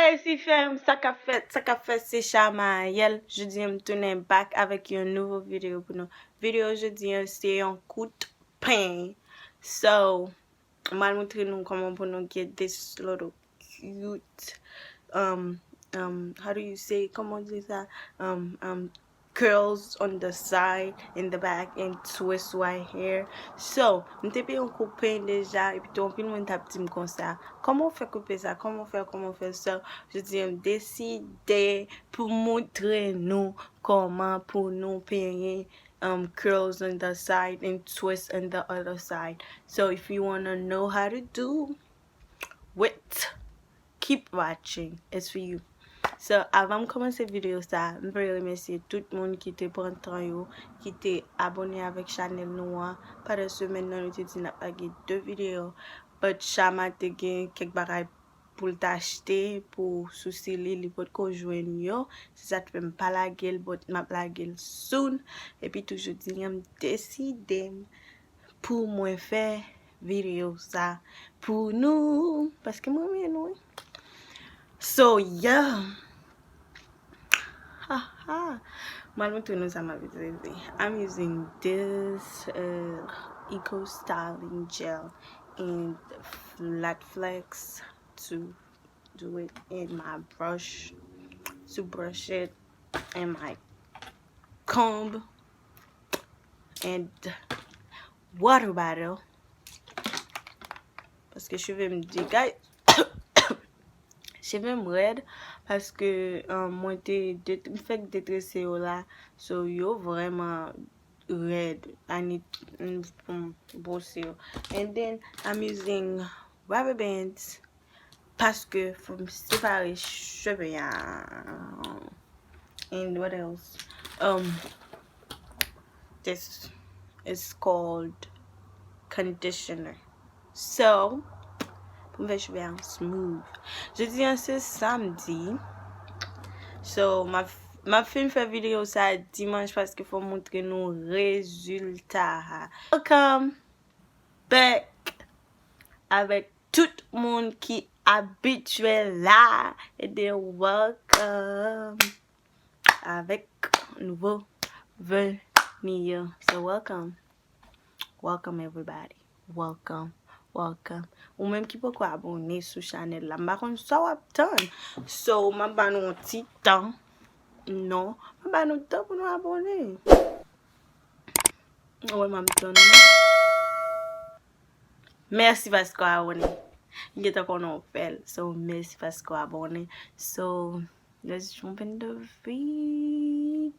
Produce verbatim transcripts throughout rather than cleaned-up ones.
Hey, si fam, sa k ap fèt, sa k ap fèt, se Chamaëlle. Jodi a, m tounen back avèk yon nouvo videyo pou nou. Videyo jodi a, se yon kout peny. So, m al montre nou kòman pou nou get this little cute, um, um, how do you say, kòman w di sa? Um, um, curls on the side, in the back, and twist right here. So, m te peye yon kout peny deja, epi tou anpil moun t ap di m konsa, "Kòman w fè koupe sa? Kòman w fè? Kòman w fè?" So, jodi a, m deside pou montre nou kòman pou nou penyen, um, curls on the side and twist on the other side. So, if you wanna know how to do, wait, keep watching, it's for you. So, avan m kòmanse videyo sa, m vle remèsye tout moun ki te pran tan yo, ki te abòne avèk chanèl nou an. Pandan semèn nan, nou te di n ap lage de videyo, but Chama te gen kèk bagay pou l t achte pou sousi li, li potko jwenn yo. Se sa k fè m pa lage l, but m ap lage l soon. Epi tou jodi a, m deside m pou mwen fè videyo sa pou nou, paske mwen renmen nou, wi. So, yeah. Ha, ha. Mwen montre nou sa m ap itilize. I'm using this, uh, Eco Styling Gel and Flat Flex to do it in my brush, to brush it in my comb and water bottle. Paske cheve m degay, cheve m rèd, paske, um, mwen te det-, m fèk detrese yo la, so yo vrèman rèd. I need, mm, pou m bwose yo. And then I'm using rubber bands paske fò m separe cheve a. And what else? Um, this is called conditioner. So, pou m fè cheve a smooth. Jodi a se samdi. So, m ap, m ap fin fè videyo sa dimanch paske fò m montre nou rezilta a. Welcome back avèk tout moun ki abitye la. And then welcome avèk nouvo veni yo. So welcome. Welcome everybody. Welcome. Welcome. Ou menm ki poko abòne sou chanèl la, m pa konn sa w ap tann. So, m ap ba nou yon ti tan. Non, m ap ba nou tan pou nou abòne. Ou wè m ap tann nou. Mèsi paske w abòne. M gentan konnen w fè l. So, mèsi paske w abòne. So, let's jump in the video.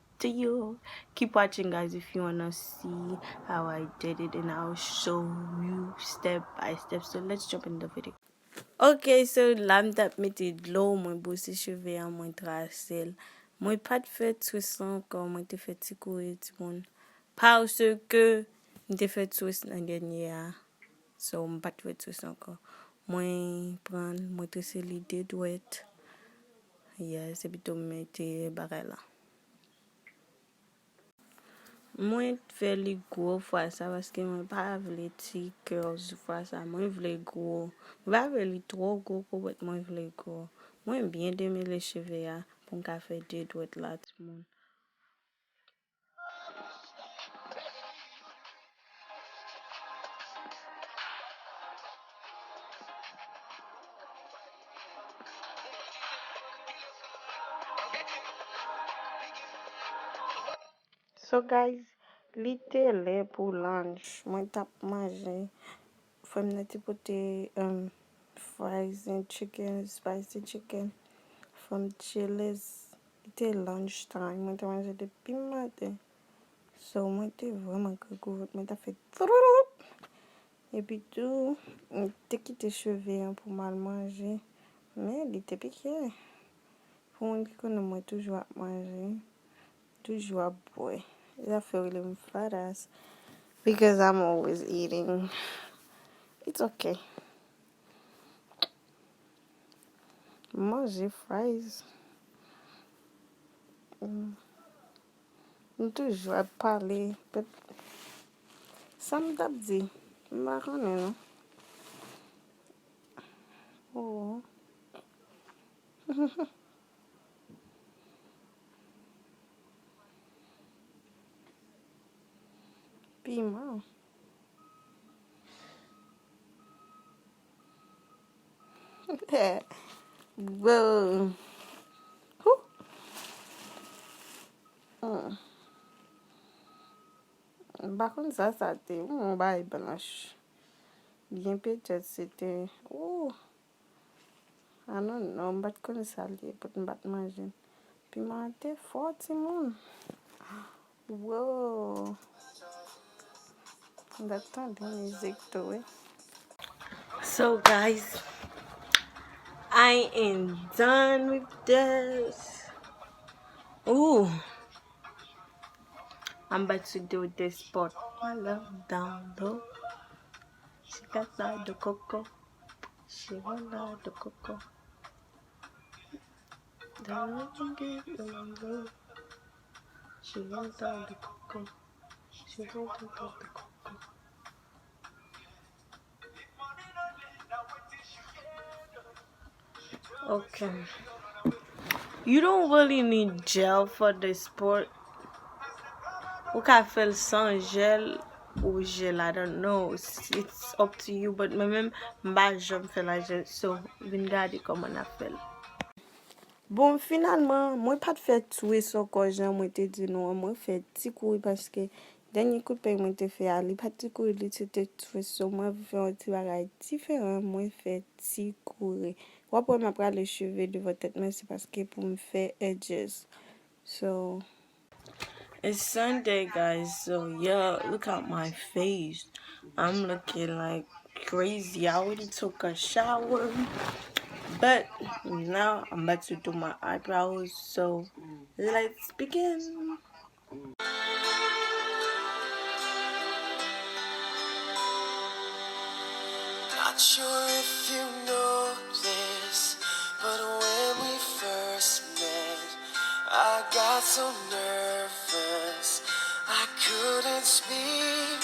Keep watching, guys, if you wanna see how I did it, and I'll show you step by step. So, let's jump in the video. Ok, so la m t ap mete dlo, mwen bwose cheve a, mwen trase l. Mwen pa t fè twist la ankò, mwen te fè ti kouri timoun. Paske m te fè twist nan dènye a. So, m pa t fè twist ankò. Mwen pran l, mwen trese li de dwèt. Yes, epi tou m mete bagay la. Mwen fè li gwo fwa sa paske mwen pa vle ti curls fwa sa. Mwen vle gwo. Mwen pa vle li twò gwo pou wèt, mwen vle gwo. Mwen byen demele cheve a pou m ka fè de dwèt la, timoun. So, guys, li te lè pou lunch. Mwen t ap manje. Frè m nan te pote, um, fries and chicken, spicy chicken from Chili's. Li te lunch time. Mwen te manje depi maten. So, mwen te vrèman grangou vant. Mwen t ap fè toulouloup. Epi tou, m te kite cheve an pou m al manje. Men, li te pike. Pou moun ki konnen mwen toujou ap manje, toujou ap bwè. Zafè yo rele m fat ass because I'm always eating. It's okay. M manje fries. Mm. M toujou ap pale. But sa m t ap di, m pa konnen non. Oh. Piman. Wow. Huh. Hmm. M pa konn sa sa te. Yon bagay blanch. Byen petèt se te. Ooh. I don't know, m pa t konn sa l ye, but m pa t manje l. Piman an te fò, timoun. Wow. M t ap tande mizik tou, wi. So, guys, I am done with this. Ooh. I'm about to do this part. I love down low. She got that the coco. She want that the coco. Down low, get down low. She want that the coco. She want that the coco. Okay. You don't really need gel for this part. Ou ka fè l san gel ou gel, I don't know. It's, it's up to you, but mwen menm, m pa janm fè l a gel. So, vin gade kòman n ap fè l. Bon, finalman, mwen pa t fè twist ankò jan mwen te di nou an. Mwen fè ti kouri paske dènye kout peny mwen te fè a, li pa t ti kouri, li se te twist. So, mwen fè yon ti bagay diferan, mwen fè ti kouri. W ap wè m ap rale cheve devan tèt mwen, se paske pou m fè edges. So, it's Sunday, guys, so yeah, look at my face. I'm looking like crazy. I already took a shower, but now I'm about to do my eyebrows, so let's begin. Not sure if you know this, but when we first met, I got so nervous I couldn't speak.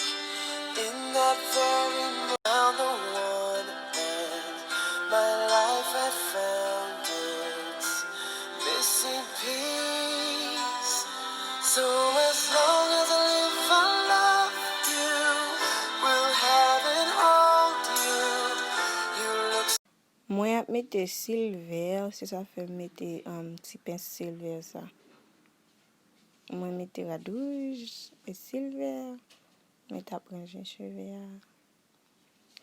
In that very moment, on the one hand, my life had found its missing piece. So as long as I live, I love you. Will have and hold you. You look Mwen ap mete silvè, se sa fè m mete, um, ti pens silvè sa. Mwen mete rad wouj e silvè, mwen t ap ranje cheve a.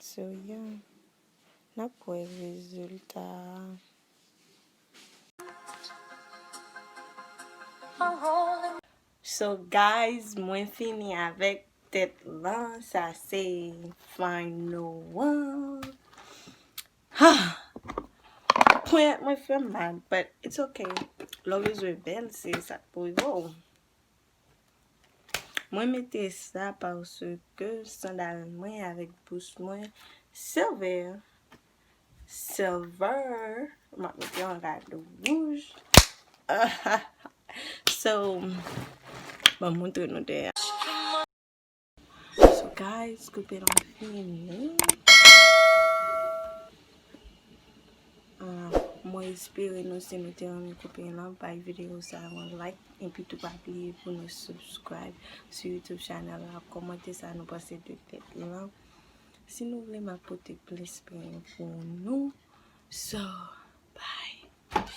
So, yeah. N ap wè rezilta a. So, guys, mwen fini avèk tèt lan. Sa se final an. Ponyèt mwen fè m mal, but it's okay. Lè w bezwen bèl, se sa k pou rive w. Mwen mete sa paske sandal mwen avèk bous mwen silver. Silver. M ap mete yon rad wouj. So, ban m montre nou dèyè. So, guys, koupe lan fini. Ah, mwen espere nou, si nou te renmen koupe lan, bay videyo sa a yon like, epi tou pa bliye pou nou subscribe sou YouTube channel la, kòmante sa nou panse de tèt lan. Si nou vle, m ap pote plis peny pou nou. So, bye.